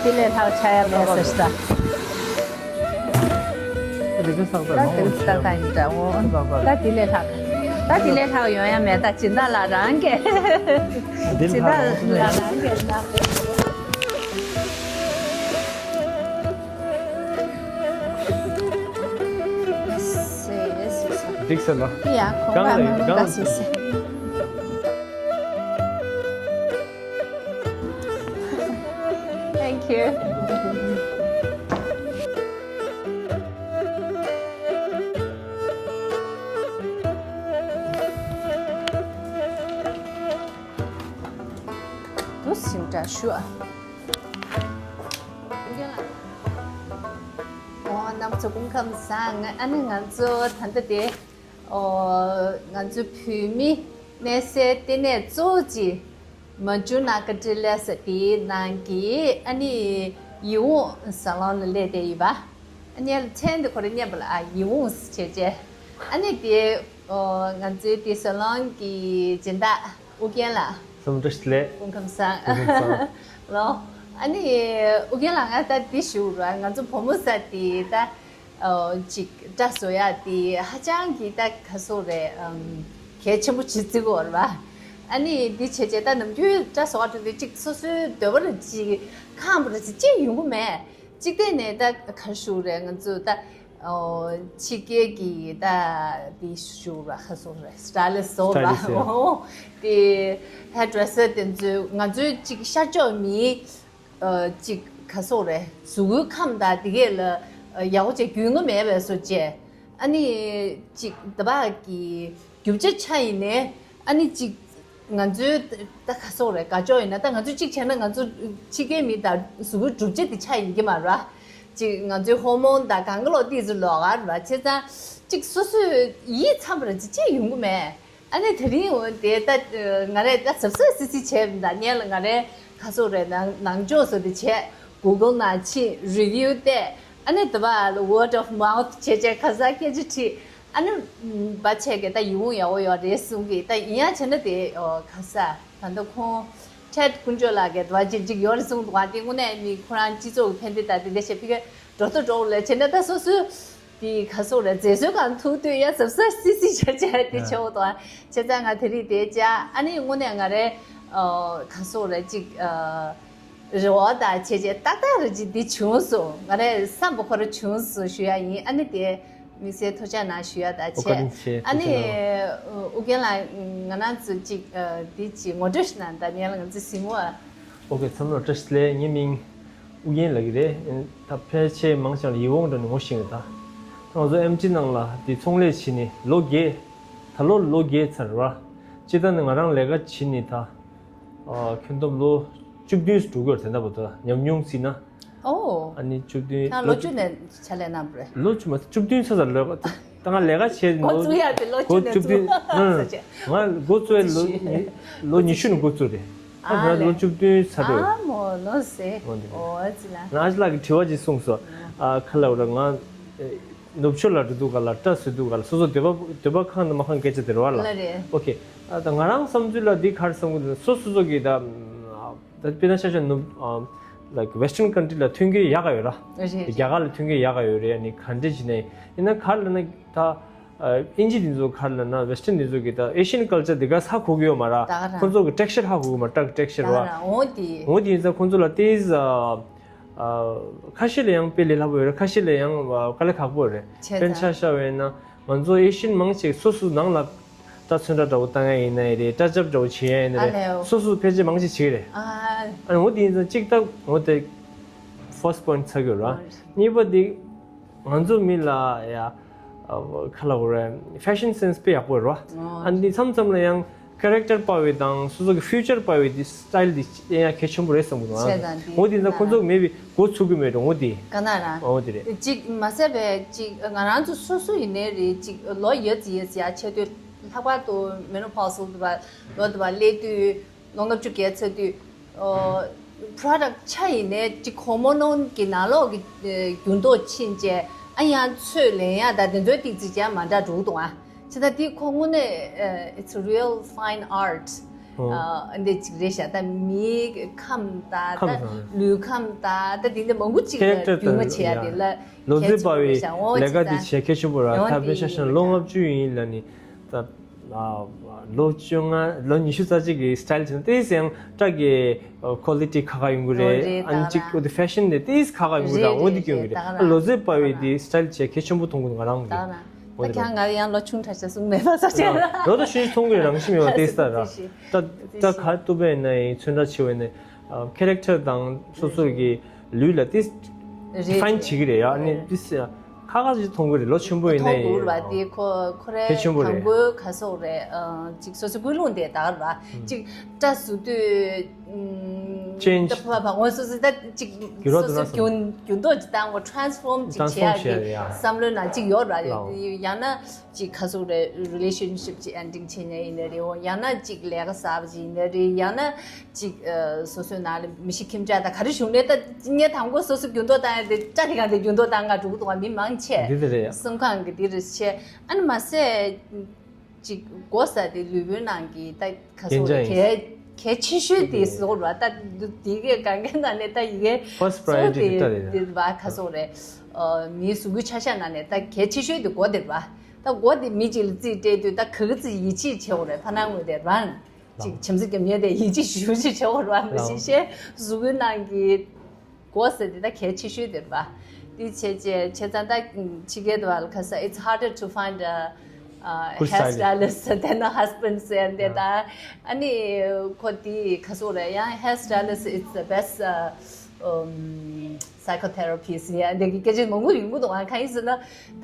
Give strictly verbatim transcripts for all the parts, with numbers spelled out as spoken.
དེ་ལས་ལྷག་ཆགས་ཡ་མེད་ཟེར་ཤག་ད་དེ་ལྟ་ཡིན་འདྲ་འོ། ད་དེ་ལས་ལྷག་ད་དེ་ལས་ལྷག་ཡོང་ཡ་མེད། ད་སྦྱིན་བདག་ལགས་རང་གིས། སྦྱིན་བདག་ལགས་རང་གིས་གནང་། འགྲིག་ས་ལ། ཡ་ཁོང་གང་ལ་ཡིན་གང་ལ་ཟེར། Thank you. དུ་ཞིམ་དྲག་ཞུ་ཨ། ཨོ་རྣམ་ཚོ་སྐུ་ཁམས་བཟང་། ཨ་ནི་ང་ཚོ་ད་ལྟ་དེ་ཨོ་ང་ཚོ་བོད་མི་གནས་སའི་ལྟེ་གནས་གཙོ་བོ་ཅིག་མན་ཇུ་ནཱ་ག་ཊི་ལ་ཟེར་དེའི་ནང་གི་ཨ་ནི་ཡིད་འོང་ཟ་ལོན་ལ་སླེབས་བསྡད་ཡོད་པ། ཨ་ནི་མཚན་དེ་ཁོ་རང་རྙེད་པ་ལ་ཨ་ཡིད་འོང་བྱས་བྱས། ཨ་ནི་དེ་ཨོ་ང་ཚོའི་དེ་ཟ་ལོན་གྱི་སྦྱིན་བདག་ཨུ་རྒྱན་ལགས། ཚང་མ་བཀྲ་ཤིས་བདེ་ལེགས། སྐུ་ཁམས་བཟང་། སྐུ་ཁམས་བཟང་། ལོ། ཨ་ནི་ཨུ་རྒྱན་ལགས་ང་ད་འདི་ཞུ་ར། ང་ཚོ་བུ་མོ་ཟེར་དེ་ད། ཨོ་ཅིག་སྐྲ་བཟོ་ཡག་དེ་ཧ་ཅང་གི་ད་ག་སོ་རེད། ཨམ་གལ་ཆེན་པོ་ཅིག་བརྩི་གི་ཡོད་རེད་པ། ཨ་ནི་འདི་བྱས་བྱས་ད་ནམ་རྒྱུན་སྐྲ་བཟོ་ག་འགྲོ་དུས་ཅིག་སོ་སོའི་འདོད་པ་རེད་ཅིག་ཁེངས་པ་རེད་ཅིག་ཅིག་ཡོང་གི་མེད། ཅིག་བལྟས་ནས་ད་ག་ཞུ་རེད། ང་ཚོ་ད་ཨོ་ཕྱི་རྒྱལ་གྱི་ད་འདི་ཞུ་ར་ག་སོ་རེད། སི་ཊའི་ལི་སི་ཊི་ཟེར་བ། སི་ཊའི་ལི་སི་ཊི་ཡ། ཨོ་དེ་ཧེར་ཌི་རེ་སར་དེ་ཚོས་ང་ཚོའི་ཅིག་ཤར་ཕྱོགས་མིའི། ཨ་ཅིག་ག་སོག་རེད། གཟུགས་པོའི་ཁམས་དང་དེ་གས་ལ་ཨ་ཡག་པོ་བྱས་རྒྱུས་མངའ་མེད་པའི་བཟོ་བྱས། ཨ་ནི་ཅིག་ད་བག་གི་རྒྱུ་ཆ་ཆ་ཡིན་ནའི་ཨ་ནི་ཅིག་ང་ཚོའི་ད་ག་སོག་རེད། དགའ་ཕྱོགས་ཡིན་ན་ད་ང་ཚོས་ཅིག་བྱས་ན་ང་ཚོ་ཕྱི་རྒྱལ་མི་དང་གཟུགས་པོའི་གྲུབ་ཆ་དེ་ཆ་ཡིན་གྱི་མ་རེད། ཅིག་ང་ཚོའི་ཧོར་མོན་དང་གང་ག་ལོག་ཏིས་ལོག་ག་རེད། བྱས་ཙང་ཅིག་སོ་སོས་ཡིད་ཚིམ་པ་རེད་ཅིག་ཅིག་ཡོང་གི་མེད། ཨ་ནི་དེ་རིང་འོན་ཏེ་ད་ང་རས་ད་གཟབ་གཟབ་སིག་སིག་བྱས་ད་ཉན་ལ་ང་རས་ག་སོག་རེད། ནང་ནང་ཆོས་སོགས་དེ་བྱས། གུ་གལ་ནང་ཕྱིན། རི་བིའུ་བལྟས། ཨ་ནི་དེ་བ་ལ་ཝོར་ཌི་ཨོཕ་མའོ་ཐི་བྱས་བྱས་ག་ས་སྐད་ཆ་དྲིས། ཨ་ནི་བ་བྱས་གི་ད་ཡིད་འོང་ཡག་པོ་ཡོད་རེད་གསུང་གི། ད་ཡིན་ཡང་བྱས་ན་དེ་ག་ས་ད་ལྟ་ཁོང་ཊེཌ་དཀོན་མཆོག་ལགས་ཀྱིས་དེ་བ་ཅིག་ཅིག་ཡོད་རེད་གསུང་འདུག་ག་དེ་དངོས་གནས་ནི་ཁོ་རང་སྤྱི་ཚོགས་ཀྱི་ཕན་བདེ་ད་དེ་འདྲ་བྱས་ཕི་གེ་འགྲོ་ཐུབ་འགྲོ་ལས་བྱས་ན་ད་སོ་སོའི། དེ་ག་སོག་རེད། མཛེས་བཟོའི་སྒང་ཐུག་དུས་ཡ་གཟབ་གཟབ་སིག་སིག་བྱས་བྱས་དེ་བྱེད་འོ་དང་བྱས་ཙང་ང་དེ་རིང་དེ་བྱས། ཨ་ནི་དངོས་གནས་ང་རའི་ཨ་ག་སོག་རེད་ཅིག་ཨ་རེ་བ་དང་བྱས་བྱས་ཏག་ཏག་རེད་ཅིག་འདི་བྱུང་སོང་། ང་རའི་བསམ་པ་ཁོ་རང་བྱུང་སོང་ཞུ་ཡ་ཡིན། ཨ་ནི་དེ་དམིགས་བསལ་ཐུགས་རྗེ་གནང་ཞུ་ཡ་དང་བྱས། བཀའ་དྲིན་ཆེ། ཨ་ནི་ཐུགས་རྗེ་གནང་། ཨུ་རྒྱན་ལགས་ང་རང་ཚོ་ཅིག་ཨ་འདི་ཅིག་ངོ་སྤྲོད་ཞིག་གནང་དང་ཉན་ལ་ང་ཚོ་གཟིགས་མོ་ཨ། ཨོ་ཁེ། ཚང་མ་ལ་བཀྲ་ཤིས་བདེ་ལེགས། ངའི་མིང་ཨུ་རྒྱན་ལབ་ཀྱི་རེད། ད་ཕལ་ཆེར་མང་ཆེ་བ་ལ་ཡིད་འོང་འདྲ་ནི་ངོ་ཤེས་ཀྱི་ད། ང་ཚོ་ཨེམ་ཊི་ནང་ལ་དེ་ཚོང་ལས་བྱས་ནས་ལོ་བརྒྱད། ད་ལོ་ལོ་བརྒྱད་ཚར་བ། སྤྱིར་བཏང་ནི་ང་རང་ལས་ཀ་བྱས་ནས་ད་ཨ་ཁྱོན་བསྡོམས་ལོ་བཅུ་བདུན་འགྲོ་གི་ཡོད་རེད། ད་ལྟ་བར་དུ་ཉམས་མྱོང་བརྩིས་ན། ཨོ། ཨ་ནི་བཅུ་བདུན། ཁྱེད་རང་ལོ་ལོ་བཅུ་ནས་ཕྱག་ལས་གནང་བ་རེད། ལོ་བཅུ་མ་བཅུ་བདུན་ཚར་ཚར་ལོ། ད་ང་ལས་ཀ་བྱས་འགོ་བཙུགས་ཡག་དེ་ལོ་བཅུ་ནས་བཙུགས། ང་ལོ་བཅུ་བདུན་ང་ལོ་བཅུ་བཞི། ལོ་ཉི་ཤུ་ནས་འགོ་བཙུགས་རེད། ཨ་ད་ང་ལོ་བཅུ་བདུན་ཚར་རེད། ཨ་མོ་ལོ་སེ། འོ་འདི་རེད། ཨོ་ཙི་ལ། ང་ཨ་ཅག་ལགས་ཀྱིས་དྲི་བ་ཅིག་གསུངས་སོང་། ཨ་ཁ་ལ་བ་ར་ང་ནུབ་ཕྱོགས་ལ་འགྲོ་དུས་ག་ལ་སྐྲ་བཟོ་དུས་ག་ལ་སོ་སོ་འདོད་པ་འདོད་པ་ཁེངས་དང་མ་ཁེངས་སྐད་ཆ་དེ་རེད་བ་ལ། ལ་རེད། ཨོ་ཁེ། ཨ་ད་ང་རང་བསམ་ཚུལ་ལ་འདི་ག་རེ་བསམ་གི་འདུག་སོ་སོ་སོ་གི་ད། ད་དཔེར་ན་ཆ་བཞག་ནུབ་ཨ་like Western country ལ་མཐུན་རྐྱེན་ཡག་ག་ཡོད་ར། རེད་རེད། རྒྱ་གར་ལ་མཐུན་རྐྱེན་ཡག་ག་ཡོད་རེད། ཨ་ནི་ག་འདྲ་བྱས་ནས་ཡིན་ན་ག་རེ་ལབ་ན་ད་ཨ་ཨིན་ཇི་འདི་ཚོ་ག་རེ་ལབ་ན་Western འདི་ཚོ་གི་ད་Asian culture འདི་ག་ཧ་གོ་གི་ཡོད་མ་ར། ད་ག་རང་ཁོང་ཚོ་གི་texture ཧ་གོ་གི་མ་ར། སྐྲ་གི་texture ད་ག་ར། རང་འོ་དེ། འོ་དེ་ཡིན་ཙང་ཁོང་ཚོ་ལ་ཏོག་ཙམ་ཨ་ཨ་ཁ་ཤས་ལ་ཡང་དཔེ་ལས་སླ་པོ་ཡོད་རེད། ཁ་ཤས་ལ་ཡང་ཨ་དཀའ་ལས་ཁག་པོ་ཡོད་རེད། བྱས་དཔེར་ན་ཙང་ཆ་བཞག་པ་ཡིན་ན། ང་ཚོ་ཨེ་ཤི་ཡན་མང་ཆེ་སོ་སོ་ནང་ལ་སྐྲ་ཚོན་ཁྲ་འདྲ་བོ་བཏང་ཡ་ཡིན་ན་ཡང་རེད། སྐྲ་རྒྱབ་འདྲ་བོ་བྱེད་ཡ་ཡིན་ན་ཨ་རེད། ལེའོ། སོ་སོ་ཕལ་ཆེར་མང་ཆེ་བྱེད་ཀྱི་རེད། ཨ། ཨ་ནི་འོ་དེ་ཡིན་ཙང་གཅིག་ད་འོ་དེ་first point ཚར་གྱི་ཡོད་ར། ཨ། གཉིས་པ་དེ་ང་ཚོ་མི་ལ་ཡ་ཨ་ཁ་ལ་འོ་ར་fashion sense དཔེ་ཡག་པོ་ཡོད་ར། ཨ། ཨ་ནི་མཚམས་མཚམས་ལ་ཡང་character པ་བའི་དང་སོ་སོ་གི་future པ་བའི་དེ་style དེ་ཡང་གལ་ཆེན་པོ་རེད་བསམ་གྱི་འདུག་བྱས་ཙང་དེ་འོ་དེ་ཡིན་ཙང་ཁོ་ཚོ་maybe འགོ་ཚུགས་ཀྱི་མེད་འགྲོ་འོ་དེ། ག་ན་ར། འོ་དེ་རེད། གཅིག་མ་ཟད་པའི་གཅིག་ང་རང་ཚོ་སོ་སོ་ཡིན་ནའི་རེད། གཅིག་ལོ་ཡོད་ཙི་ཡོད་ཙི་ཡ་ཆེ་དུས་ལྷག་པར་དུ་menopausal དུ་བ་ལོ་དུ་བ་སླེབས་དུས་ལོ་ལྔ་བཅུ་བརྒལ་ཚར་དུས་ཨོ་product ཆ་ཡིན་ནའི་གཅིག་ཧོར་མོན་གྱི་ནང་ལོགས་ཀྱི་འགྱུར་ལྡོག་ཕྱིན་བྱས་ཨ་ཡང་ཚོས་ལེན་ཡ་ད་དེ་ཚོའི་ཏིག་ཙི་ཅན་མ་འདྲ་འགྲོ་གི་འདུག་ཨ། བྱས་ཙང་འདི་ཁོ་དངོས་གནས་it's a real fine art། ཨོ། ཨ་འདི་ཅིག་རེད་ཤག་ད་མིའི་ཁམས་དང་ད་ཁམས་དང་། ལུས་ཁམས་དང་ད་དེ་འདྲ་མང་པོ་ཅིག་ལ་character་རྒྱུས་མངའ་དང་བྱེད་ཡ་དེ་ལ་ལོ་ཙཱ་བ་བའི་ལས་ཀ་འདི་བྱེད་གལ་ཆེན་པོ་ར། ད་དཔེ་ཆ་བཞག་ན་ལོ་ལྔ་བཅུ་ཡིན་ལབ་ནི་ད། ལོ་བཅོ་ལྔ་ལོ་ཉི་ཤུ་རྩ་གཅིག་གི་style་བྱས་ན་དེ་ཡང་སྐྲ་གི་quality ཁ་ཁ་ཡོང་གི་རེད། ཨོ་རེད། ཨ་ནི་གཅིག་འོ་དེ་fashion དེ་དེ་ཁ་ཁ་ཡོང་གི་རེད། འོ་དེ་སྐྱོན་གི་རེད། ལོ་ཙཱ་བ་བའི་དེ་style བྱས་གལ་ཆེན་པོ་མཐོང་གི་འདུག་ང་རང་གི། ད་ཁྱང་ང་ཡང་ལོ་ཆུང་དྲགས་ཤག་གསུང་མེད་པ་ས་ཆ་ལ། ལོ་ད་ཤུན་མཐོང་གི་རེད། རང་བཞིན་མེད་པ་དེ་ལྟ་ར། ད་ད་ག་ཏུ་བས་ན་ཡིན་ཚོན་ཁྲ་ཆེ་བས་ན་character དང་སོ་སོ་གི་ལུས་ལ་དེ་define བྱེད་ཀྱི་རེད་ཡ། ཨ་ནི་དེ་ཁ་ཁ་ཞིག་མཐོང་གི་རེད། ལོ་ཆེན་པོ་ཡིན་ན་མཐོང་གི་རེད་པ། དེ་ཁོ་ཁོ་རའི་གལ་ཆེན་པོ་རེད། དང་པོའི་ག་སོག་རེད། ཅིག་སོ་སོའི་ཀུན་སློང་དེ་དག་ར། ཅིག་སྐྲ་བཟོ་དུས་change ད་ཕ་ཕ་ངོ་སོ་སོ་ད་ཅིག་འགྱུར་བ་སོ་སོ་འགྲོ་ན་འགྱུར་འགྱུར་ལྡོག་ཅིག་བཏང་བ་transform ཅིག་བྱེད་ཡག་གི་བསམ་བློའི་ནང་ཅིག་ཡོད་ར། ཡང་ན་ཅིག་ག་སོག་རེད། relationship ཅིག་ending བྱེད་ཉན་ཡིན་ན་རེད། འོ་ཡང་ན་ཅིག་ལས་ཀ་གསར་པ་ཅིག་ཡིན་ན་རེད། ཡང་ན་ཅིག་སོ་སོའི་ནང་ལ་མི་ཤི་ཁྱིམ་བྱ་དང་ག་རེ་བྱུང་ནས་ད་ངས་དང་པོ་སོ་སོ་འགྱུར་ལྡོག་བཏང་ཡ་དེ་སྐྲ་དེ་གང་དེ་འགྱུར་ལྡོག་བཏང་ག་འགྲོ་གི་འདུག་བ། མི་མང་ཆེ་འདི་དེ་རེད་ཡ། སེམས་ཁམས་ཀྱི་འདི་རེད་ཆེ། ཨ་ནི་མ་ཟད་ཅིག་མགོ་ཟ་དེ་ལུས་པོའི་ནང་གི་ད་ག་སོག་རེད། གལ་གལ་ཆེ་ཤོས་དེ་སོག་ར། ད་འདི་གའི་གང་གའི་ནང་ནས་ད་ཡི་གེ་first priority དེ་ད་རེད། དེ་བ་ག་སོག་རེད། མིའི་གཟུགས་པོའི་ཆ་ཤས་ནང་ནས་ད་གལ་ཆེ་ཤོས་དེ་མགོ་དེ་རེད་བ། ད་མགོ་དེ་མི་གཅིག་ལ་རྩིས་སྤྲད་དུས་ད་ག་གི་རྩིས་ཡིད་ཆེས་བྱེད་འོ་རེད། ཕ་ནང་ངོས་དེ་རང་ཅིག་བྱམས་བརྩེ་རྒྱབ་ཉེ་དེ་ཡིད་ཆེས་ཞུ་ཞིག་བྱེད་འོ་རེད་བ། མི་ཤེས་ཤེས་གཟུགས་པོའི་ནང་གི་མགོ་ཟེར་དེ་ད་གལ་ཆེ་ཤོས་དེ་རེད་བ། དེ་བྱས་རྗེས་བྱས་ཙང་ད་ཕྱི་རྒྱལ་དུ་བ་ལ་ཁ་ས་it's harder to find a uh, hair stylist than a husband ཟེར་དེ་ད། ཨ་ནི་ཁོ་དེ་ག་སོག་རེད། ཡང་hair stylist is the best uh, um, psychotherapist ཡ་འདི་གི་སྐད་ཆ་མང་པོ་ཡོང་གི་འདུག་ཨ་གང་ཡིན་ཟེར་ན་ད་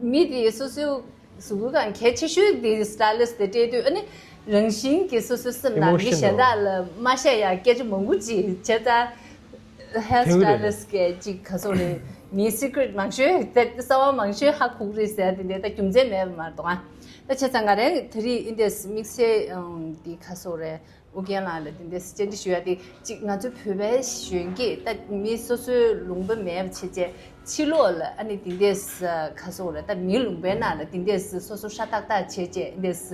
མི་དེ་སོ་སོའི་གཟུགས་པོ་གང་གལ་ཆེ་ཤོས་དེ་stylist དེ་སྤྲད་དུས་ཨ་ནི་རང་བཞིན་གྱིས་སོ་སོའི་སེམས་ནང་མི་གཞན་དག་ལ་མ་བཤད་ཡ་སྐད་ཆ་མང་པོ་ཅིག་བྱས་ཙང་hair stylist གིས་ཅིག་ག་སོག་རེད། མིའི་secret མང་ཤོས་དེ་གསང་བ་མང་ཤོས་ཧ་གོ་གི་རེད་ཟེར་དེ་འདྲའི་ད་རྒྱུ་མཚན་མེད་པ་མ་གཏོགས་ཨ། ད་བྱས་ཙང་ང་རང་དེ་རིང་ཨིན་དེ་དམིགས་བསལ་འདི་ག་སོག་རེད། ཨུ་རྒྱན་ལགས་ལ་དེ་འདྲའི་བཅར་འདྲི་ཞུ་ཡ་དེ་གཅིག་ང་ཚོའི་བོད་པའི་གཞོན་སྐྱེས་ད་མི་སོ་སོའི་ལུང་པ་མེད་པ་བྱས་རྗེས་ཕྱི་ལོགས་ལ་ཨ་ནི་དེ་འདྲའི་ག་སོག་རེད། ད་མིའི་ལུང་པའི་ནང་ལ་དེ་འདྲའི་སོ་སོ་ཧྲ་ཏག་ཏག་བྱས་རྗེས་འདྲའི་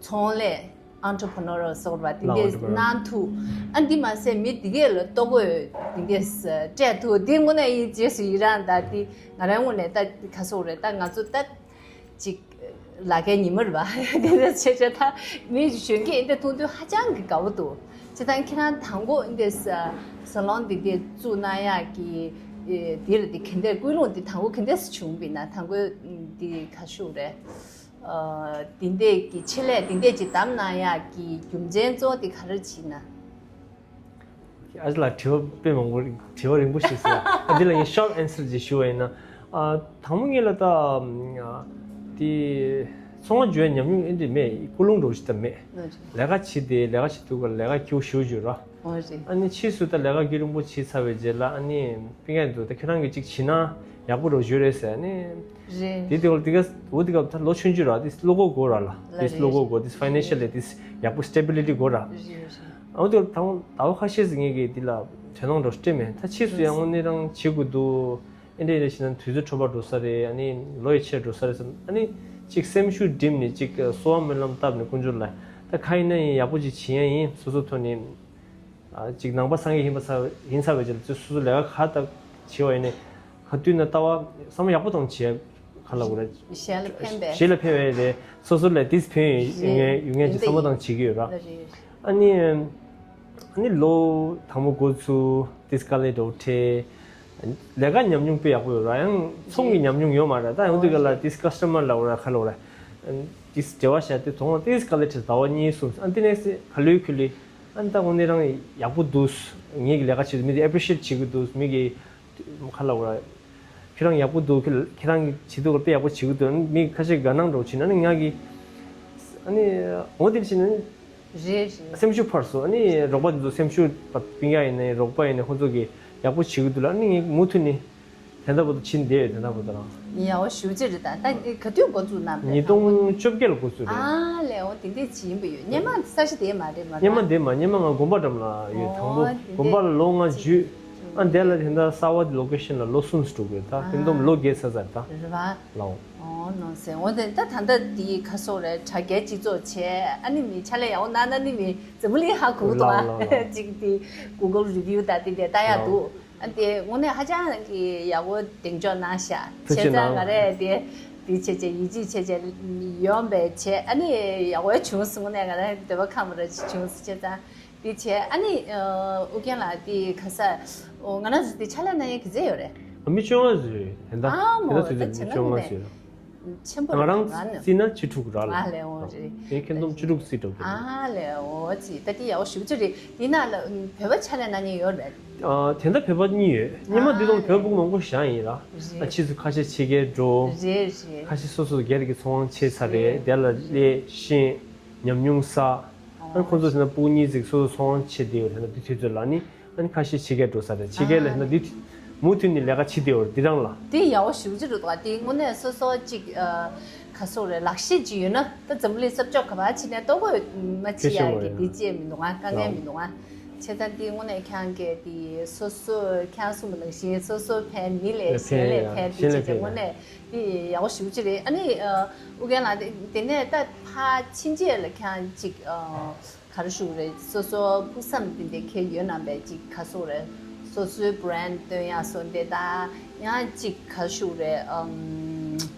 ཚོང་ལས་entrepreneur སོགས་རེད་བ། དེ་འདྲའི་གནང་ཐུབ། ཨ་འདི་མ་ཟད་མི་དེ་གས་ལ་ལྟོ་གོས་དེ་འདྲའི་སྤྲད་ཐུབ། དེ་དངོས་གནས་ཡིན་རྗེས་སུ་ཡི་རང་ད་དེ་ང་རང་ངོས་ནས་ད་ག་སོག་རེད། ད་ང་ཚོ་ད་ཅིག་ལ་ཁའི་ཉི་མ་རེད་བ། དེ་འདྲ་བྱས་བྱས་ད་མི་གཞོན་སྐྱེས་འདི་མཐོང་དུས་ཧ་ཅང་གི་དགའ་བོ་འདུག་བྱས་ཙང་ཁྱེད་རང་དང་པོ་འདི་ས་ལོན་འདི་འདི་བཙུགས་གནང་ཡག་གི་འདི་ལ་འདི་ག་འདྲ་ཀུན་སློང་འདི་དང་པོ་ག་འདྲ་བྱུང་བ་ཡིན་ན། དང་པོ་འདི་ག་ཤུགས་རེད། འདི་འདྲ་གི་ཆེད་ལས་འདི་འདྲ་ཅིག་བདམས་གནང་ཡག་གི་རྒྱུ་མཚན་གཙོ་བོ་འདི་ག་རེ་བྱས་ན། ཨ་ཅེ་ལགས་དྲི་བ་དཔེ་མང་པོ་དྲི་བ་རིང་པོ་ཞིག་ཟེར། ཨ་འདི་ལ་ངས་short answer ཅིག་ཞུ་བ་ཡིན་ན། ཨ་དང་པོ་ངེད་ལ་ད་ཨ་དེ་ཚོང་པ་འཇོན་ཉམས་མྱོང་ཨེ་འདྲ་མེད། ཀུན་སློང་འདྲ་བོ་ཞིག་ད་མེད། ལས་ཀ་བྱེད་དེ་ལས་ཀ་བྱེད་དུས་ཀ་ལས་ཀ་སྐྱིད་པོ་ཞེ་པོ་ཅིག་ཡོད་ར། ཨ་ནི་ཕྱིས་སུ་ད་ལས་ཀ་སྐྱིད་རིང་པོ་བྱས་ཚར་བའི་རྗེས་ལ་ཨ་ནི་སྤུན་ཀྱག་འདུག་ད་ཁྱེད་རང་གིས་ཅིག་བྱེད་ན་ཡག་པོ་འདྲ་བོ་ཞིག་ཡོད་རེད་ཟེར། ཨ་ནི་དེ་དེ་ག་དེ་ག་འོ་དེ་ག་ད་ལོ་ཆུང་ཆུང་ར། དེ་བློ་ཁོག་དགོས་ར་ལ། དེ་བློ་ཁོག་དགོས། དེ་financially དེ་ཡག་པོ་stability དགོས་ར། འོ་དེ་དང་ཟླ་བ་ཁ་ཤས་ཤིག་ངེད་ཀྱིས་འདི་ལ་དོ་སྣང་འདྲ་བོ་སྤྲད་མེད། ད་ཕྱིས་སུ་ཡང་དངོས་གནས་རང་བྱེད་དགོས་འདུག་ཨེ་འདྲ་ཨེ་འདྲ་བྱས་ན་དུས་ཚོད་འཕྲོ་བརླག་འགྲོ་ས་རེད། ཨ་ནི་ལོ་ཡི་ཆེར་འགྲོ་ས་རེད་བསམ། ཨ་ནི་གཅིག་སེམས་ཤུགས་བསྒྲིམས་ནས་གཅིག་གསོལ་བ་སྨོན་ལམ་བཏབ་ནས་དཀོན་མཆོག་ལ་ད་ག་ཡིན་ན་ཡིན་ཡག་པོ་ཅིག་བྱེད་ཡ་ཡིན། སོ་སོ་ཐོག་ནས་ཨ་གཅིག་ནང་པ་སངས་རྒྱས་ཡིན་པ་ཚར་ཡིན་ཚར་བའི་རྗེས་ལ་སོ་སོ་ལས་ཀ་ག་ད་བྱེད་པ་ཡིན་ནའི་ག་དུས་ན་ལྟ་བ་བསམ་བློ་ཡག་པོ་བཏང་བྱེད་ག་ལ་གོ་ར། གཞན་ལ་ཕན་པའི་གཞན་ལ་ཕན་པའི་རེད། སོ་སོ་ལ་དེས་ཕན་ཡོད་ངེས་ཡོད་ངེས་ཀྱི་བསམ་བློ་བཏང་བྱེད་ཀྱི་ཡོད་ར། ཨ་ནི། ཨ་ནི་ལོ་དང་པོ་འགོ་ཚུགས་དེ་དཀའ་ལས་འདྲ་བོ་འཕྲད། ལས་ཀ་ཉམས་མྱོང་དཔེ་ཡག་པོ་ཡོད་ར། ཡང་ཚོང་གི་ཉམས་མྱོང་ཡོད་མ་རེད། ད་ཡང་དེ་ག་ལ་དེ་ཀ་སི་ཊ་མར་ལ་འོ་ར་ག་ལ་འོ་ར། དེ་འབྲེལ་བ་བྱས་ཏེ་དོ་དགོང་དེ་དཀའ་ལས་འཕྲད། ཟླ་བ་གཉིས་གསུམ། ཨ་དེ་ནས་ག་ལོས་ཁུ་ལི། ཨ་ད་དངོས་གནས་རང་ཡག་པོ་འདུག་ངེད་ཀྱི་ལས་ཀ་བྱེད་དུས་མི་དེ་appreciate བྱེད་ཀྱི་འདུག་མི་གི་ག་ལ་འོ་ར། ཁྱེད་རང་ཡག་པོ་འདུག་ཁྱེད་ཁྱེད་རང་གི་བྱེད་དུས་དཔེ་ཡག་པོ་བྱེད་ཀྱི་འདུག་མི་ཁ་ཤས་དགའ་སྣང་འདྲ་བོ་བྱེད་ན་ནི་ང་གི་ཨ་ནི་འོ་དེ་བྱེད་ན་ནི། རེད་རེད། སེམས་ཤུགས་འཕར་སོང་། ཨ་ནི་རོགས་པ་འདི་ཚོ་སེམས་ཤུགས་སྤུན་ཀྱག་ཡིན་ནའི་རོགས་པ་ཡིན་ནའི་ཁོང་ཚོ་གིས་ཡག་པོ་བྱེད་ཀྱི་འདུག་ལ། ཨ་ནི་ངས་མུ་མཐུད་ནས་དེ་འདྲ་པོ་དང་ཕྱིན་བསྡད་ཡོད། དེ་འདྲ་པོ་དང་། ཡ་འོ་ཞུ་ཅི་རེད། ད་ད་ག་དུས་འགོ་བཙུགས་གནང་བ་རེད། ཉིས་སྟོང་བཅོ་བརྒྱད་ལ་འགོ་བཙུགས་རེད། ཨ་ལས་འོ་དེ་འདྲས་བྱིན་པ་ཡོད། སྙེ་མ་ས་ཆ་དེ་མ་རེད་མ་རེད། སྙེ་མ་དེ་མ་སྙེ་མ་ང་དགོན་པ་འགྲམ་ལ་ཡོད། དང་པོ་དགོན་པ་ལ་ལོ་ལྔ་བརྒྱུད། ཨ་འདས་ལ་དེ་འདྲ་གསར་བ་ལོ་ཀེ་ཤན་ལ་ལོ་གསུམ་འགྲོ་དགོས། ད་ཨ་ཁྱོན་བསྡོམས་ལོ་བརྒྱད་ཚར་ཚར་ད། རེད་བ། ལའོ། ཨོ་ནོ་སེ། འོ་དེ་ད་ད་ལྟ་དེ་ག་སོག་རེད། དྲ་རྒྱའི་སྤྱི་ཚོགས་བྱས། ཨ་ནི་མི་ཕྱག་ལས་ཡག་པོ་གནང་ན་ནི་མི་འཛམ་བུ་གླིང་ཧ་གོ་གི་འདུག་ལའོ་ཨ། ལའོ་ལའོ། ཅིག་དེ་Google review ད་དེ་འདྲ་ལྟ་ཡག་ལའོ། འདུག་ཨ་དེ་དངོས་གནས་ཧ་ཅང་གི་ཡག་པོ་གདེང་འཇོག་གནང་ཤག་ཐུགས་རྗེ་གནང་། བྱས་ཙང་ང་རས་དེ་དེ་བྱས་བྱས་ཡིད་ཆེས་བྱས་བྱས་ཡོང་པས་བྱས། ཨ་ནི་ཡག་པོ་བྱུང་སོང་། དངོས་གནས་ང་རང་འདོད་པ་ཁེངས་པ་ར་ཅིག་བྱུང་སོང་། བྱས་ཙང་དེ་བྱས་ཨ་ནི་ཨ་ཨུ་རྒྱན་ལགས་དེ་ག་ས་ཨོ་ང་རང་ཚོ་དེ་ཕྱག་ལས་གནང་ཡས་ག་ཚོད་ཡོད་རེད། ཨ་མི་བཅོ་ལྔ་ཟེར་རེད། ད་ཨ་མོ་དེ་ད་ད་ཚོད་ཟེར་བྱས་ན་མི་བཅོ་ལྔ་ནས་ཟེར། ཆེན་པོ་ང་རང་རེད་ང་ནི། བརྩིས་ན་བཅུ་དྲུག་ར་ལ། ཨ་ལས་འོ་རེད། ངས་ཁྱོན་བསྡོམས་བཅུ་དྲུག་བརྩིས་འགྲོ་གི་ཨ་ལས་འོ་ཙི། ད་དེ་ཡག་པོ་ཞེ་པོ་ཅིག་རེད། དེ་ནང་ལ་བོད་པ་ཕྱག་ལས་གནང་མཁན་ཡོད་རེད། ཨ་དེ་འདྲ་བོད་པ་གཉིས་ཡོད། སྔོན་མ་འདི་དང་བོད་པ་མང་པོ་བཞག་ཡིན་ར། རེད། ཨ་ཕྱིས་སུ་ཁ་ཤས་ཕྱི་རྒྱལ་འགྲོ། རེད་རེད། ཁ་ཤས་སོ་སོ་སྒེར་གྱི་ཚོང་ཁང་ཕྱེ་ཚར་རེད། རེད། དེ་ལ་སླེབས་ཤེས་ཉམས་མྱོང་བསགས། ཨ་ནི་ཁོང་ཚོ་ཟེར་ན་སྤུ་གུ་གཉིས་ཙིག་སོ་སོ་ཚོང་ཁང་ཕྱེ་བསྡད་ཡོད་རེད། ད་དེ་དུས་ཚོད་ལ་ནི། ཨ་ནི་ཁ་ཤས་ཕྱི་རྒྱལ་འགྲོ་ས་རེད། ཕྱི་རྒྱལ་ལ་ཨ་ན་འདི་མུ་མཐུད་ནས་ལས་ཀ་བྱེད་བསྡད་ཡོད་རེད། འདི་རང་ལ། དེ་ཡག་པོ་ཞེ་པོ་ཅིག་རེད་འདུག་ཨ། དེ་དངོས་གནས་སོ་སོ་ཅིག་ཨ་ག་སོག་རེད། ལག་ཤེས་ཅིག་ཡོད་ན་ད་འཛམ་བུ་གླིང་ས་ཕྱོགས་ག་པར་ཕྱིན་ནས་ལྟོ་གོས་མ་ཕྱི་ཡ་གི་འདི་བྱས་མི་འདུག་ཨ། དཀའ་ངལ་མི་འདུག་ཨ། བྱས་ཙང་དེ་དངོས་གནས་ཁྱེད་རང་གིས་དེ་སོ་སོ་ཁྱེད་རང་གསུངས་པ་ནང་བཞིན་སོ་སོ་ཕན་མི་ལས་གཞན་ལས་ཕན། དེ་བྱས་ཙང་དངོས་གནས་དེ་ཡག་པོ་ཞེ་པོ་ཅིག་རེད། ཨ་ནི་ཨ་ཨུ་རྒྱན་ལགས་དེ་དེ་ནས་ད་ཕར་ཕྱིན་རྗེས་ལ་ཁྱེད་རང་ཅིག་ཨ། ག་རེ་ཞུ་དགོས་རེད། སོ་སོ་ཕུགས་བསམ་དེ་འདྲ་འཁྱེར་ཡོད་ན་བས་ཅིག་ག་སོག་རེད། སོ་སོའི་བྷི་རེན་ཌི་སྟོན་ཡག་སོགས་དེ་དང་ཡང་ཅིག་ག་རེ་ཞུ་དགོས་རེད། ཨམ།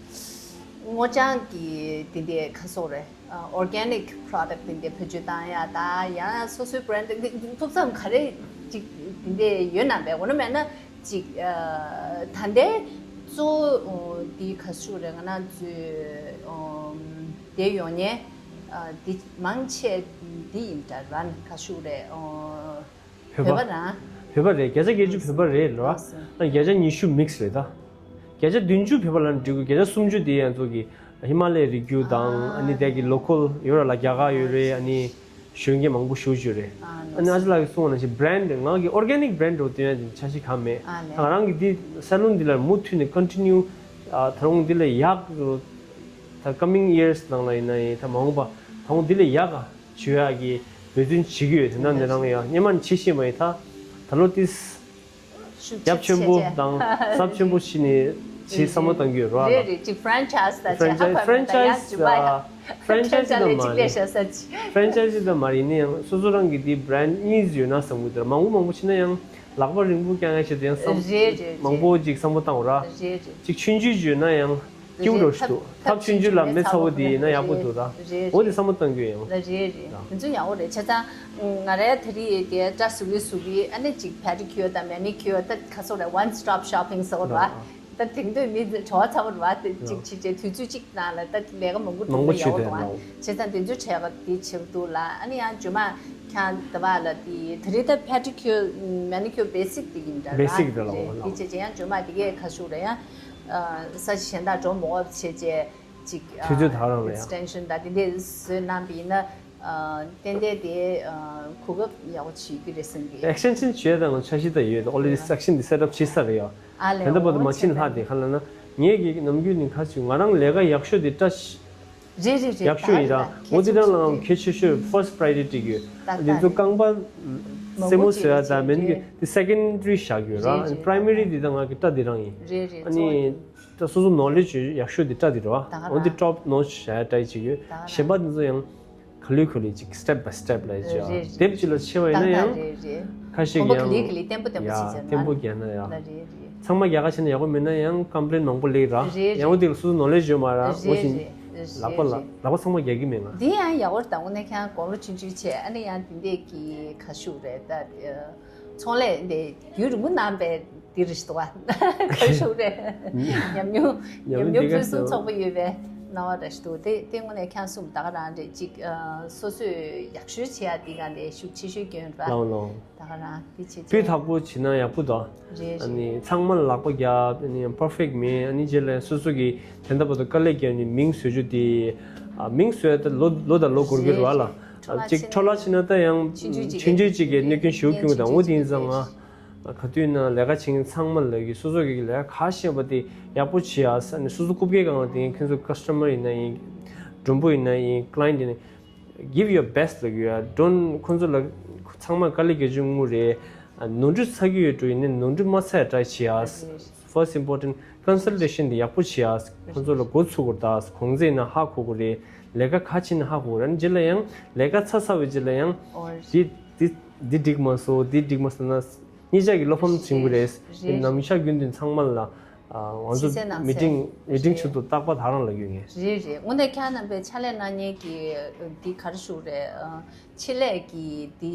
སྔོ་ལྗང་གི་དེ་འདྲ་ག་སོག་རེད། ཨོར་གེ་ནིག་པོ་རོ་ཌག་དེ་འདྲ་བེད་སྤྱོད་བཏང་ཡག་དང་ཡང་སོ་སོའི་བྷི་རེན་ཌི་དེ་འདྲ་ཕུགས་བསམ་ག་རེ་ཅིག་དེ་འདྲ་ཡོད་ན་བས། འོ་ན་མེད་ན་ཅིག་ཨ་ད་ལྟའི་གཙོ་བོ་འདི་ག་ཞུ་རེད། ང་རང་ཚོའི་ཨམ་དེ་ཡོང་མཁན། ཨ་འདི་མང་ཆེ་འདི་ཡིན་འདྲ་ར། ག་ཞུ་རེད། ཨོ་བོད་པ་བོད་པ་རང་། བོད་པ་རེད། བརྒྱ་ཆ་བརྒྱད་ཅུ་བོད་པ་རེད་ལ། ཨ་བརྒྱ་ཆ་ཉི་ཤུ་མིག་སི་རེད་ད། བརྒྱ་ཆ་བདུན་ཅུ་བོད་པ་ལབ་ན་འགྲིག་གི། བརྒྱ་ཆ་སུམ་ཅུ་དེ་ཡང་ཚོ་གི་ཧི་མ་ལའི་རི་རྒྱུད་དང་ཨ་ནི་དེ་གི་ལོ་ཀལ་ཡོད་ར་ལ། རྒྱ་གར་ཡོད་རེད། ཨ་ནི་གཞོན་སྐྱེས་མང་པོ་ཞེ་པོ་ཅིག་ཡོད་རེད། ཨ་ནི་ཨ་ཅག་ལགས་ཀྱིས་གསུངས་པ་ནང་བཞིན་བྷི་རེན་ཌི་ང་གི་ཨོར་གེ་ནིག་བྷི་རེན་ཌི་འདྲ་བོ་སྟོན་ཡག་དེ་འཆར་གཞི་གང་མེད། ད་ང་རང་གི་འདི་སེ་ལུན་འདི་ལ་མུ་མཐུད་ནས་ཀོན་ཊི་ནིའུ་ད་རུང་འདི་ལས་ཡག་ད་ཀ་མིང་ཡི་ཡར་སི་ནང་ལ་ཡིན་ན་ཡིན། ད་མ་འོངས་པ་ད་རུང་འདི་ལས་ཡག་ག་བྱེད་ཡག་གི་འབད་བརྩོན་བྱེད་ཀྱི་ཡོད། དེ་འདྲ་འདི་རང་ཡང་སྔོན་མ་ནས་བྱེད་ཤེས་པ་ཡིན། ད་ད་ལོ་ཏིས་རྒྱབ་ཆེན་པོ་དང་ཟབ་ཆེན་པོ་བྱས་ནས་བྱེད་བསམ་བློ་བཏང་གི་ཡོད་རེད་བ། རེད་རེད། ཅིག་ཕ་རན་ཆའི་ཛི་ད་ཕ་རན་ཆའི་ཛི་ཕ་རན་ཆའི་ཛི་ད་མ་རེད། ཕ་རན་ཆའི་ཛི་ད་མ་རེད། ཕ་རན་ཆའི་ཛི་ད་མ་རེད། ཡིན་ན་ཡང་སོ་སོ་རང་གི་དེ་བྷི་རེན་ཌི་གཉིས་ཡོད་ན་བསམ་གི་འདུག་མང་པོ་མང་པོ་བྱེད་ན་ཡང་ལག་པ་རིང་པོ་བརྐྱང་ཡག་ཆེད་དུ་ཡང་བསམ་རེད་རེད་མང་པོ་ཅིག་བསམ་བློ་བཏང་བ་ར། རེད་རེད། ཅིག་ཆུང་ཆུང་ཡོད་ན་ཡང་། སྐྱིད་པོ་འདྲ་ཞིག་འདུག་ཐབས་ཆུང་ཆུང་ལ་མེ་ཚ་བོ་དེ་ཡིན་ན་ཡག་པོ་འདུག་ར། རེད་འོ་དེ་རེད། བསམ་བློ་གཏོང་རྒྱུ་ཡིན། རེད་རེད། དེ་ཚོ་ཡག་པོ་རེད། བྱས་ཙང་ང་རའི་ད་རེས་དེ་སྐྲ་གཟུགས་རིས་གཟུགས་རིས་ཨ་ནི་ཅིག་པེ་ཌི་ཀིའུར་དང་མེ་ནི་ཀིའུར་ད་ག་སོག་རེད། ཝན་སི་ཊོབ་ཤོ་པིང་ཟེར་བ་རེད་བ། ད་དེང་དུས་མི་བྲོ་བ་ཚ་བོ་རེད་བ། དེ་ཅིག་བྱས་རྗེས་དུས་ཚོད་གཅིག་ནང་ལ་ད་ལས་ཀ་མང་པོ་མང་པོ་འགྲོ་ཡག་པོ་འདུག་བ། བྱས་ཙང་དེ་ཚོ་བྱས་པ་དེ་བྱེད་འདུག་ལ། ཨ་ནི་ཡང་རྗེས་མ་ཁྱང་ད་བ་ལ་དེ་ད་རེས་ད་པེ་ཌི་ཀིའུར་མེ་ནི་ཀིའུར་བེ་སིག་དེ་ཡིན་འདྲ་ར། བེ་སིག་དེ་ལ་འོ་ལ། དེ་བྱས་རྗེས་ཡང་རྗེས་མ་དེ་གས་ག་སོག་རེད། ཡང་ས་གཞན་དག་འགྲོ་མི་དགོས་བྱས་རྗེས་ཅིག་དུས་ཚོད་ད་རང་ལ་ཡང་ཨེག་སི་ཊེན་ཤན་དང་དེ་འདྲས་བཟོས་གནང་བ་ཡིན་ན། ཏན་ཏན་དེ་གོ་སྐབས་ཡག་པོ་བྱེད་ཀྱི་རེད་བསམ་གི། ཨེག་སི་ཊེན་ཤན་བྱས་དང་འཆར་གཞི་ད་ཡོད། ཨོ་ལེ་ཌི་སེག་ཤན་དེ་སེ་ཊབ་བྱས་ཚར་རེད་ཡ། ཨ་ལས་དེ་འདྲ་བར་དུ་མ་ཕྱིན་ལྷག་དེ་ག་ལ་ན་ངས་ཀྱི་ནམ་རྒྱུན་ནས་ག་ཚོད་ང་རང་ལས་ཀ་ཡག་ཤོས་དེ་སྐྲ་ཤ་རེད་རེད་རེད། ཡག་ཤོས་ཡིན་ར། ད་ད་འོ་དེ་རང་ལའང་གལ་ཆེ་ཤོས་ཕར་སི་ཊི་པ་རའི་ཡོ་རི་ཊི་ཅིག་ཡོད། རེད་རེད། དེ་ཚོ་རྐང་པ་མང་པོ་སེན་མོ་བཟོ་ཡ་དང་མེ་ནི་ཀིའུར་དེ་སེ་ཀེན་ཌ་རི་བཞག་ཡོད་ར། རེད་རེད། པ་རའི་མ་རི་དེ་ད་ང་གི་སྐྲ་དེ་རང་ཡིན། རེད་རེད། ཨ་ནི་ད་སོ་སོ་ནོ་ལེ་ཇི་ཡག་ཤོས་དེ་སྐྲ་དེ་རེད་བ། ད་ག་རང་། འོ་དེ་ཊོབ་ནོ་ཆི་བྱ་ཡ་ཊའི་བྱེད་ཀྱི་ཡོད། ད་ག་རང་། གཞན་པ་དེ་ཚོ་ཡང་ག་ལེ་ག་ལེ་ཅིག་སི་ཊེབ་བྷའི་སི་ཊེབ་ལ་བྱེད་བ། རེད་རེད། དེབ་ཅིག་ལ་ཕྱེ་བ་ཡིན་ན་ཡང་ད་ད་རེད་རེད། ཁ་ཤས་ཀྱི་ཡང་གོམ་པ་ག་ལེ་ག་ལེ་བརྟན་པོ་བརྟན་པོ་ཡ་བྱེད་བྱས་ན་བརྟན་པོ་རྒྱག་ན་ཡ། ད་རེད་རེད། ཚང་མ་རྒྱག་ག་བྱས་ན་ཡག་པོ་མེད་ན་ཡང་ཀམ་པི་ལེན་མང་པོ་སླེབས་ར། རེད་རེད། ཡང་འོ་དེ་ལ་སོ་སོ་ནོ་ལེ་ཇི་ཡོད་མ་ར། རེད་འོ་ཞིང་རེད་རེད། ལག་པ་ལ་ལག་པ་ཚང་མ་རྒྱག་གི་མེད་ང་། འདི་ཡང་ཡག་པོ་རེད། ད་དངོས་གནས་ཁྱེད་རང་དགུང་ལོ་ཆུང་ཆུང་བྱས་ཨ་ནི་ཡང་དེ་འདྲས་ཀྱི་ག་ཞུ་རེད། ད་ཚོང་ལས་འདི་རྒྱུན་རིང་པོ་གནང་པའི་འདི་རེད་ཞུ་བ། ག་ཞུ་རེད། ཉམས་མྱོང་ཉམས་མྱོང་ཕུན་སུམ་ཚོགས་པོ་ཡོད་པའི་སྣང་བ་རེད་ཞུ། དེ་དེ་དངོས་གནས་ཁྱེད་རང་གསུངས་ད་ག་རང་རེད། ཅིག་སོ་སོས་ཡག་ཤོས་བྱེད་ཡ་འདི་ག་ལས་ཤུགས་ཆེ་ཤོས་སྐྱོན་ར། ལའོ་ལའོ། ད་ག་རང་འདི་བྱེད་སྤུས་ཚད་དག་པོ་བྱེད་ན་ཡག་པོ་འདུག་རེད་ཨ་ནི་རེད། ཚང་མ་ལ་ལག་པ་བརྒྱབ། ཨ་ནི་པར་ཕེག་མེད། ཨ་ནི་རྗེས་ལ་སོ་སོ་གི་དེ་འདྲ་བར་དུ་དཀའ་ལས་བརྒྱབ་ནས་མིང་བཟོ་རྒྱུ་དེ། ཨ་མིང་བཟོ་ཡ་ད་ལོ་ལོ་དང་ལོ་འགོར་གྱི་རེད་བ་ལ། རེད་རེད། ཨ་ཅིག་འཕྲོ་བརླག་ཕྱིན་ན་ད་ཡང་ཆུང་ཆུང་ཅིག་ཆུང་ཆུང་ཅིག་གི་གནོད་སྐྱོན་ཞེ་པོ་སྐྱོན་དང་། འོ་དེ་ཡིན་ཙང་ང་ག་དུས་ན་ལས་ཀ་བྱེད་མཁན་ཚང་མ་ལ་གི་སོ་སོ་གི་ལས་ཀ་ག་ཤེས་པ་དེ་ཡག་པོ་བྱེད་ཡ་ཟེར་ནས། སོ་སོ་རྐུབ་བཀྱག་སྒང་ལ་དེ་ཁྱོད་ཚོ་ཀ་སི་ཊ་མར་ཡིན་ན་ཡིན། མགྲོན་པོ་ཡིན་ན་ཡིན། ཀ་ལའེན་ཊི་ཡིན་ན། Give your best ལབ་ཡོད་ཡ། Don't ཁོང་ཚོ་ལ་ཚང་མ་དཀའ་ལས་བརྒྱབ་བྱུང་དངུལ་རེད། ནོར་འཁྲུལ་ཚ་གི་ཡོད་འགྲོ་ཡིན་ནའི་ནོར་འཁྲུལ་མ་ཚ་ཡ་try བྱེད་ཨ། First important consultation དེ་ཡག་པོ་བྱེད་ཨ། ཁོང་ཚོ་ལ་འགོ་ཚུགས་དགོས་རེད་ད། གུང་ཚིགས་ན་ཧ་གོ་དགོས་རེད། ལས་ཀ་ག་བྱེད་ན་ཧ་གོ་དགོས་རེད། རྗེས་ལ་ཡང་ལས་ཀ་ཚ་ཚ་བའི་རྗེས་ལ་ཡང་འདི་འདི་འདི་འགྲིག་མ་སོང་འདི་འགྲིག་མ་སོང་ན་གཉིས་ཆ་གི་བློ་ཕམ་བྱུང་གི་རེད། རེད། ནམ་ཞག་རྒྱུན་དུ་ཚང་མ་ལ་ང་ཚོ་ཕྱི་གསལ་ནང་གསལ་meeting meeting རེད། ཆུ་ཚོད་རྟག་པར་ད་རང་ལ་ཡོད་ངེས། རེད་རེད། དངོས་གནས་ཁྱེད་རྣམ་པས་ཕྱག་ལས་གནང་མཁན་གྱི་འདི་ག་རེ་ཞུ་རེད། ཆེད་ལས་ཀྱི་འདི་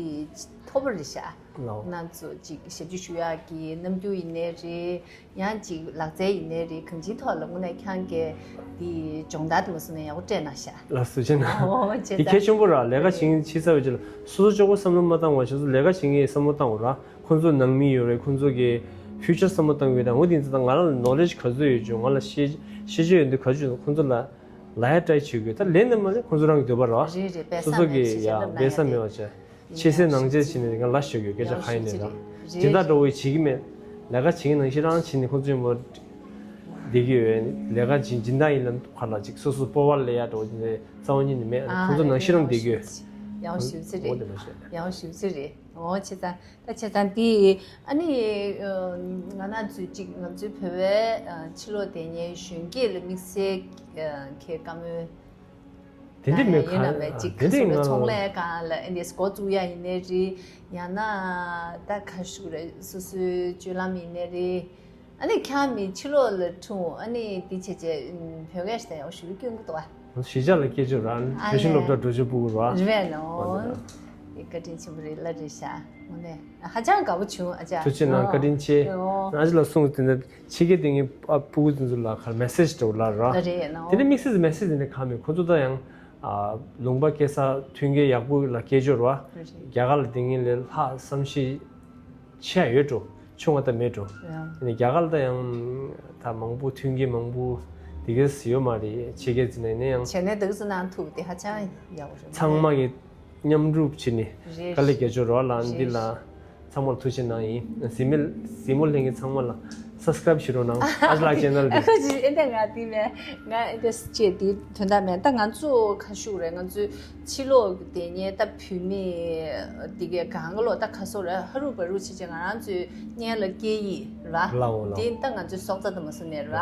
ཐོབ་པ་རེད་ཤག་ལའོ། ང་ཚོ་ཅིག་ཞབས་ཕྱི་ཞུ་ཡག་གི་རྣམ་འགྱུར་ཡིན་ནའི་རེད། ཡང་ཅིག་ལག་རྩལ་ཡིན་ནའི་རེད། གང་ཅིའི་ཐོག་ལ་དངོས་གནས་ཁྱེད་ཀྱིས་འདི་སྦྱོང་བརྡར་དུ་མ་སོང་ནས་ཡག་པོ་སྤྲད་གནང་ཤག་ལགས་སོ་བྱས་ན། ཨོ་བྱས་འདི་ཙང་གལ་ཆེན་པོ་ར། ལས་ཀ་བྱེད་མཁན་ཕྱི་ཚ་བའི་ཆེད་ལ་སོ་སོ་ལྕོགས་པོ་བསམ་བློ་མ་བཏང་བ་བྱས་སོ་ལས་ཀ་བྱེད་མཁན་བསམ་བློ་བཏང་དགོས་ར། ཁོང་ཚོ་ནང་མི་ཡོད་རེད། ཁོང་ཚོ་གི་future བསམ་བློ་བཏང་དགོས་དང་འོ་དེ་ཚོ་དང་ང་རང་ལ་knowledge ག་ཚོད་ཡོད་ཅུང་ང་ལ་ཤེས་ཤེས་བྱ་ཡོད་འདི་ག་ཚོད་ཁོང་ཚོ་ལ་ལ་ཡ་try བྱེད་དགོས། ད་ལས་ནི་མ་ལས་ཁོང་ཚོ་རང་གི་འདོད་པ་ར། རེད་རེད། སོ་སོ་གི་ཡ་སྦས་ས་མེད་པ་བྱས། ཕྱི་གསལ་ནང་གསལ་བྱས་ནས་ང་ལ་ཞོག་ཡོད་སྐད་ཆ་གང་ཡིན་ནས་ར། སྦྱིན་བདག་འགྲོ་བའི་བྱེད་ཀྱི་མེད། ལས་ཀ་བྱེད་ཀྱི་ནང་བཞིན་རང་བྱེད་ནས་ཁོང་ཚོའི་མོ་བསྡད་ཀྱི་ཡོད། ལས་ཀ་བྱེད་སྦྱིན་བདག་ཡིན་ལ་ཁ་ལ་ཅིག་སོ་སོ་སྤོབས་པ་ལས་ཡ་འགྲོ་བ་རྩ་བ་ཉིད་ནས་མེད། ཁོང་ཚོ་ནང་བཞིན་རང་བསྡད་ཀྱི་ཡོད། ཡག་ཞུ་ཚེ་རེད། ཡག་ཞུ་ཚེ་རེད། ཨོ་བྱས་ཙང་ད་བྱས་ཙང་འདི་ཨ་ནི་ང་རང་ཚོའི་གཅིག་ང་ཚོའི་བོད་པའི་ཕྱི་ལོགས་དེ་ཉའི་གཞོན་སྐྱེས་ལ་དམིགས་བསལ་གྱི་བཀའ་མོལ་དེ་འདྲ་མེད་ཡིན་ན་མེད་ཅིག་ག་སོ་ལ་ཚོང་ལས་སྒང་ལ་ཨ་ནི་འགོ་བཙུགས་ཡ་ཡིན་ནའི་རེད། ཡང་ན་ད་ག་ཞུ་རེད། སོ་སོའི་སྤྱོད་ལམ་ཡིན་ནའི་རེད། ཨ་ནི་ཁྱང་མི་ཕྱི་ལོགས་ལ་འཁྲུངས་ཨ་ནི་འདི་བྱས་བྱས་བོད་སྐད་ཞིག་ཡག་ཞུ་སྐྱོན་གི་འདུག་ཨ། གཞིས་ཆགས་ལ་སྐད་ཅོར་རང་བོད་ཤིང་སློབ་གྲྭ་འགྲོ་ཆོག་ཕྲུ་གུ་ར། རེད་བས་ནོ། བཀའ་དྲིན་ཆེན་པོ་རེད་ལ་རེད་ཤག་དངོས་གནས་ཧ་ཅང་དགའ་པོ་བྱུང་ཨ་ཅག་ཐུགས་རྗེ་གནང་། བཀའ་དྲིན་ཆེ། ཨ་ཅག་ལ་གསུངས་དེ་འདྲ་ཕྱི་རྒྱལ་དེ་ངའི་ཕྲུ་གུ་དེ་ཚོ་ལ་གར་message འགྲོ་ལ་ར། རེད་ནོ། དེ་འདྲ་དམིགས་བསལ་message དེ་འདྲ་གང་མེད། ཁོ་ཚོ་ད་ཡང་ལུང་པ་སྐྱེ་ས་མཐུན་རྐྱེན་ཡག་པོ་ལ་སྐད་ཅོར་བ། རྒྱ་གར་ལ་དེ་ངའི་ལས་ལྷག་བསམ་ཤེས་ཆེ་ཡ་ཡོད་འགྲོ། ཆུང་བ་ད་མེད་འགྲོ། ཡང་། ཨ་ནི་རྒྱ་གར་ད་ཡང་ད་མང་པོ་མཐུན་རྐྱེན་མང་པོ་དེ་གས་ཡོད་མ་རེད། ཕྱི་རྒྱལ་ཟིན་ནས་ནས་ཡང་། བྱས་ནས་དག་ས་ནང་ཐུག་དེ་ཧ་ཅང་ཡག་པོ་རེད། ཚང་མ་གི་མཉམ་རུབ་བྱས་ནས་རེད། དཀའ་ལས་སྐྱེལ་ཆོག་རོགས་ལ་འདི་ལ་ཚང་མར་ཐུགས་རྗེ་གནང་ཡིན། གཟིགས་མོ་གཟིགས་མོ་ལྷན་རྒྱས་ཚང་མ་ལ་subscribe བྱེད་རོགས་གནང་། ཨ་ཅག་channel དེ། ཨ་ཁ་ཅིག་ཨེ་འདྲ་ང་དེ་མེད། ང་ཨེ་འདྲ་ཅེས་དེ་དོན་དག་མེད། ད་ང་ཚོ་ཁ་ཤུགས་རེད། ང་ཚོའི་ཕྱི་ལོགས་དེ་ཉེ་ད་བུད་མེད་དེ་གའི་གང་ག་ལོ་ད་ཁ་སོ་ར་ཧ་རུ་བ་རུ་ཆེ་ཆེ་ང་རང་ཚོའི་སྔན་ལ་སྐད་ཡིག་ར། ལའོ་ལའོ། དེ་ད་ང་ཚོའི་སྲོག་རྩ་དུ་མ་སོང་ནས་ར།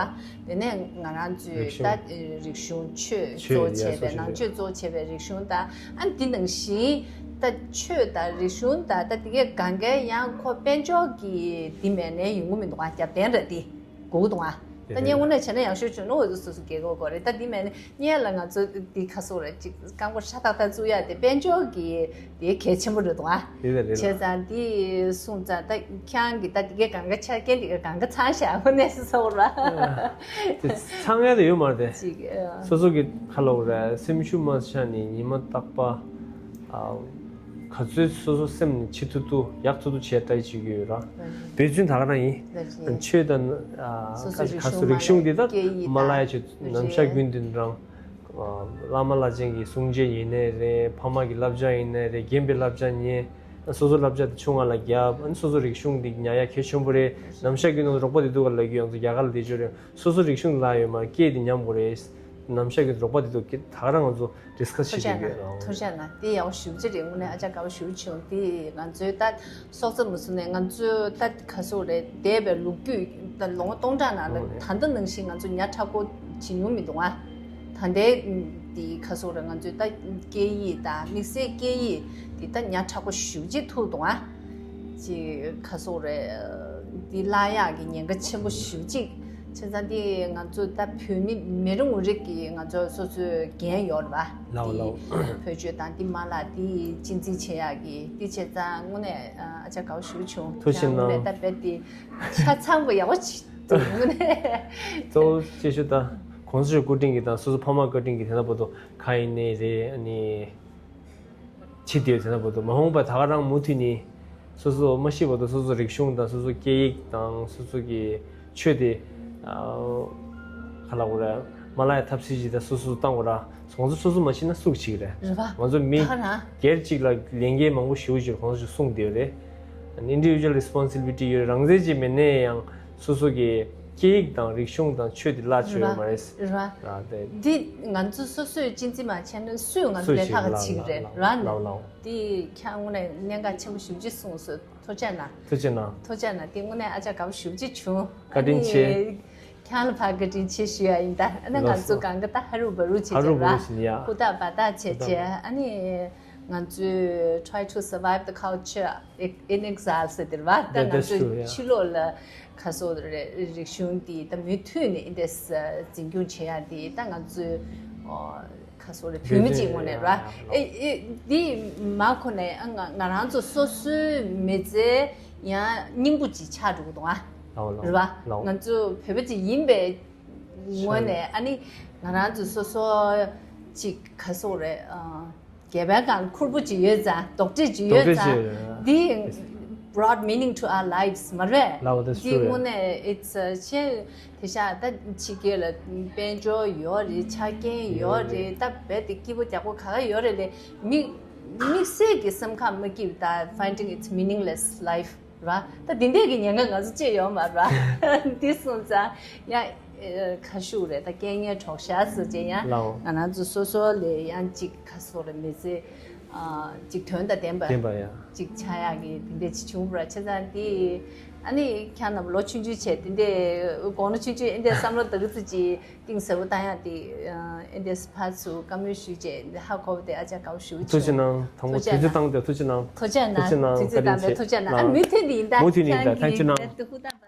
དེ་ནས་ང་རང་ཚོའི་རིག་གཞུང་ད་རིག་གཞུང་ཆོས་ཆོས་གཙོ་བྱས་པའི་ཡ་སོ་ནང་ཆོས་གཙོ་བྱས་པའི་རིག་གཞུང་ད་ཨ་འདི་ནང་བཞིན་ད་ཆོས་ད་རིག་གཞུང་ད་ད་དེ་གའི་གང་གའི་ཡང་ཁོ་དཔལ་འབྱོར་གྱི་འདི་མེད་ནས་ཡོང་གི་མི་འདུག་ཨ། རྒྱབ་རྟེན་ར་དེ། དགོས་ཀྱི་འདུག་ཨ། ད་ངས་དངོས་གནས་བྱས་ན་ཡག་ཤོས་བྱུང་ན་འོ་ཚོ་སོ་སོ་སྒེར་གོ་གོ་རེད། ད་འདི་མེད་ན་སྔན་ལ་ང་ཚོ་འདི་ཁ་སོ་རེད་ཅིག་རྐང་པ་ཧྲ་ཏག་ཏག་བཙུགས་ཡ་དེ་དཔལ་འབྱོར་གྱི་དེ་གལ་ཆེན་པོ་རེད་འདུག་ཨ། རེད་ལ་རེད་ལ། བྱས་ཙང་འདི་གསུངས་ཙང་ད་ཁྱེད་རང་གི་ད་འདི་གའི་གང་ག་ཆ་རྐྱེན་འདི་གའི་གང་ག་ཚང་ཤག་དངོས་གནས་སོ་སོ་ར། དེ་ཚང་ཡ་དེ་ཡོད་མ་རེད་དེ། ཅིག་ཨ། སོ་སོ་གི་ཁ་ལོ་རེད། སེམས་ཤུགས་མ་ཆག་ནས་ཉི་མ་རྟག་པ་ཨ། ག་ཚོད་སོ་སོ་སེམས་ནས་ཆེ་ཐུབ་ཐུབ་ཡག་ཐུབ་ཐུབ་བྱས་ཏྲའི་བྱེད་ཀྱི་ཡོད་ར། འབད་བརྩོན་ད་ག་རང་ཡིན། ཆོས་དང་ཨ་སོ་སོའི་ཁ་སོ་རིག་གཞུང་འདི་དག་མ་བརླག་ཡ་ཆེད་ནམ་ཞག་རྒྱུན་དུ་རང་བླ་མ་བླ་ཆེན་གྱི་གསུང་ཆོས་ཡིན་ནའི་རེད། ཕ་མ་གི་བསླབ་བྱ་ཡིན་ནའི་རེད། རྒན་པའི་བསླབ་བྱ་ཉན། སོ་སོ་བསླབ་བྱ་དེ་ཆུང་བ་ལ་རྒྱབ། ཨ་ནི་སོ་སོ་རིག་གཞུང་འདི་ཉར་ཡ་གལ་ཆེན་པོ་རེད། ནམ་ཞག་རྒྱུན་དུ་རོགས་པ་དེ་དུས་ག་ལ་རྒྱུ་ཡང་ཚོ་རྒྱ་གར་ལ་བསྡད་ཆོག་རེད། སོ་སོ་རིག་གཞུང་ལ་ཡོད་མ་སྐད་དེ་ཉམས་དགོས་རེད། ནམ་ཞག་གི་རོགས་པ་དེ་ཚོ་ད་ག་རང་ང་ཚོ་discuss བྱེད་ཀྱི་ཡོད། ཐུགས་རྗེ་གནང་། དེ་ཡག་པོ་ཞེ་པོ་ཅིག་རེད། དངོས་གནས་ཨ་ཅག་དགའ་པོ་ཞེ་པོ་བྱུང་། དེ་ང་ཚོའི་ད་སྲོག་རྩ་མ་བཟུང་ནས་ང་ཚོའི་ད་ག་ཟེར་དགོས་རེད། འདས་པའི་ལོ་རྒྱུས་ད་ལོ་ངོ་སྟོང་ཕྲག་ནང་ལ་ད་ལྟ་ནང་བཞིན་ང་ཚོ་ཉག་ཕྲ་པོ་བྱེད་མྱོང་མི་འདུག་ཨ། ད་ལྟའི་དེ་ག་ཟེར་དགོས་རེད། ང་ཚོའི་ད་སྐད་ཡིག་དང་དམིགས་བསལ་སྐད་ཡིག་དེ་ད་ཉག་ཕྲ་པོ་ཞེ་པོ་ཅིག་ཐུག་འདུག་ཨ། ཅིག་ག་ཟེར་དགོས་རེད། འདི་བརླག་ཡག་གི་ཉེན་ཁ་ཆེན་པོ་ཞེ་པོ་ཅིག་བྱས་ཙང་འདི་ང་ཚོ་ད་བོད་མི་མི་རེ་ངོ་རེ་གི་ང་ཚོ་སོ་སོའི་འགན་ཡོད་རེད་པ། ལའོ་ལའོ། འདི་བེད་སྤྱོད་དང་འདི་མ་ལ་འདི་གཅེས་འཛིན་བྱེད་ཡག་གི་འདི་བྱས་ཙང་དངོས་གནས་ཨ་ཅག་དགའ་པོ་ཞེ་པོ་བྱུང་། ཐུགས་རྗེ་གནང་། ད་དཔེ་འདི་ཆ་ཚང་པོ་ཡག་པོ་ཅིག་འདུག་དངོས་གནས། གཙོ་བོ་ཆེ་ཤོས་ད་གོང་ས་མཆོག་སྐུ་དྲིན་གྱི་དང་སོ་སོ་ཕ་མ་བཀའ་དྲིན་གྱི་དེ་འདྲ་པོ་དོ་ག་ཡིན་ནའི་རེད། ཨ་ནི། ཕྱི་དེར་དེ་འདྲ་པོ་དུ་མ་འོངས་པ་ད་ག་རང་མུ་མཐུད་ནས་སོ་སོ་མ་ཤི་བར་དུ་སོ་སོ་རིག་གཞུང་དང་སོ་སོ་སྐད་ཡིག་དང་སོ་སོ་གི་ཆོས་དེ་ཨ་ག་ལ་གོ་ར་མ་ལ་ཡ་ཐབས་ཤེས་ཅིག་དང་སོ་སོ་བཏང་གོ་ར། ང་ཚོ་སོ་སོ་མ་ཤི་ན་སུ་གིས་བྱེད་ཀྱི་རེད། རེད་པ། ང་ཚོ་མི་ད་ག་རང་སྒེར་གཅིག་ལ་ལས་འགན་མང་པོ་ཞེ་པོ་ཅིག་གོང་ས་མཆོག་གསུངས་བསྡད་ཡོད་རེད། Individual responsibility ཡོད་རེད། རང་བཙན་ཅིག་མེད་ནའི་ཡང་སོ་སོ་གི་སྐད་ཡིག་དང་རིག་གཞུང་དང་ཆོས་དེ་བརླག་ཆོག་ཡོད་མ་རེད། རེད་པ། ར་དེ། འདི་ང་ཚོ་སོ་སོས་གཅེས་འཛིན་མ་བྱས་ན་སུས་ང་ཚོ་ལས་ཀ་ག་བྱེད་ཀྱི་རེད། ར་ནི། ལའོ་ལའོ། འདི་ཁྱེད་དངོས་གནས་གནད་འགག་ཆེན་པོ་ཞེ་པོ་ཅིག་གསུངས་སོང་། ཐུགས་རྗེ་གནང་། ཐུགས་རྗེ་གནང་། ཐུགས་རྗེ་གནང་། དེ་དངོས་གནས་ཨ་ཅག་དགའ་པོ་ཞེ་པོ་ཅིག་བྱུང་། བཀའ་དྲིན་ཆེ། ཁྱེད་རང་ལ་ཕར་བཀའ་དྲིན་ཆེ་ཞུ་ཡ་ཡིན། ད་ཨ་ནི་ང་ཚོ་གང་ག་ད་ཧ་རུ་བ་རུ་བྱེད་ཧ་རུ་བྱེད་བ་རུ་ར། ཞིག་ཡ། ཧུར་ཐག་འབད་ཐག་བྱེད་བྱེད། ཨ་ནི་ང་ཚོས་try to survive the culture in exile ཟེར་དེ་རེད་བ། ད་ང་ཚོས་ཕྱི་ལོགས་ལ་ཁ་སོ་རེ་རིག་གཞུང་དེ་ད་མུ་མཐུད་ནས་འདི་འདྲས་འཛིན་སྐྱོང་བྱེད་ཡ་དེ་ད་ང་ཚོས་ཁ་སོ་རེ་བོད་མི་གཅིག་ངོས་ནས་ར། ཨེ་ཨེ་འདི་མ་ཁོ་ནས་ང་ང་རང་ཚོ་སོ་སོའི་མི་ཚེ་ཡང་སྙིང་པོ་ཅིག་ཆགས་འགྲོ་གི་འདུག་ཨ། རེད་བ། ང་ཚོ་བོད་པ་ཅིག་ཡིན་པའི་ངོས་ནས་ཨ་ནི་ང་རང་ཚོ་སོ་སོ་ཅིག་ག་སོ་རེད། རྒྱལ་པོའི་སྒང་ཁུར་པོ་ཅིག་ཡོད་ཙང་། རྡོག་ཁྲེས་ཅིག་ཡོད་ཙང་། འདི་brought meaning to our lives མ་རེད། འདི་དངོས་གནས་it's ཆེ་དེ་ཤ་ད་ཕྱི་རྒྱལ་ལ་དཔལ་འབྱོར་ཡོད་རེད། ཆ་རྐྱེན་ཡོད་རེད། ད་རྦད་དེ་སྐྱིད་པོ་རྒྱག་པོ་ག་ག་ཡོད་རེད་ལས་མི་དམིགས་བསལ་གྱི་སེམས་ཁམས་མ་སྐྱིད་པ་ད་finding its meaningless life ར། ད་འདི་འདྲས་ཀྱི་ཉེན་ཁ་ང་ཚོ་ཅེས་ཡོད་མ་ར། འདི་སོང་ཙང་ཡང་ཁ་ཤུགས་རེད། ད་རྐྱེན་ངན་གྲོགས་ཤ་ཟེར་ཅེ་ཡང་ང་རང་ཚོ་སོ་སོ་ལས་ཡང་ཅིག་ཁ་སོ་རེ་མི་ཚེ་ཅིག་དོན་དང་ལྡན་པ་ལྡན་པ་ཡ། ཅིག་ཆགས་ཡག་གི་འདི་འདྲས་ཅིག་བྱུང་བ་ར། བྱས་ཙང་འདི་ཨ་ནི་ཁྱེད་རྣམས་ལོ་ཆུང་ཆུང་བྱས་འདི་འདྲས་དགུང་ལོ་ཆུང་ཆུང་འདི་འདྲས་བསམ་བློ་ད་གི་ཚོད་ཅིག་གཏིང་ཟབ་པོ་བཏང་ཡག་དེ་ཨེ་འདྲས་ཕར་ཚུར་བཀའ་མོལ་ཞུས་རྗེས་འདི་ཧ་གོ་བ་དེ་ཨ་ཅག་དགའ་བོ་ཞུ་ཐུགས་རྗེ་གནང་། དང་པོ་ཐུགས་རྗེ་གནང་། དུས་ཚོད་བཏང་སྟེ་ཐུགས་རྗེ་གནང་། ཐུགས་རྗེ་གནང་། ཐུགས་རྗེ་གནང་། དུས་ཚོད་བཀའ་དྲིན་བཏང་བའི་ཆེ། ཐུགས་རྗེ་གནང་། ཨ་མུ་མཐུད་འདི་ཡིན་ད། མུ་མཐུད་འདི་ཡིན་ད། ཐུགས་རྗེ་གནང་། ཁྱེད་རང་གི་ཧུར་ཐག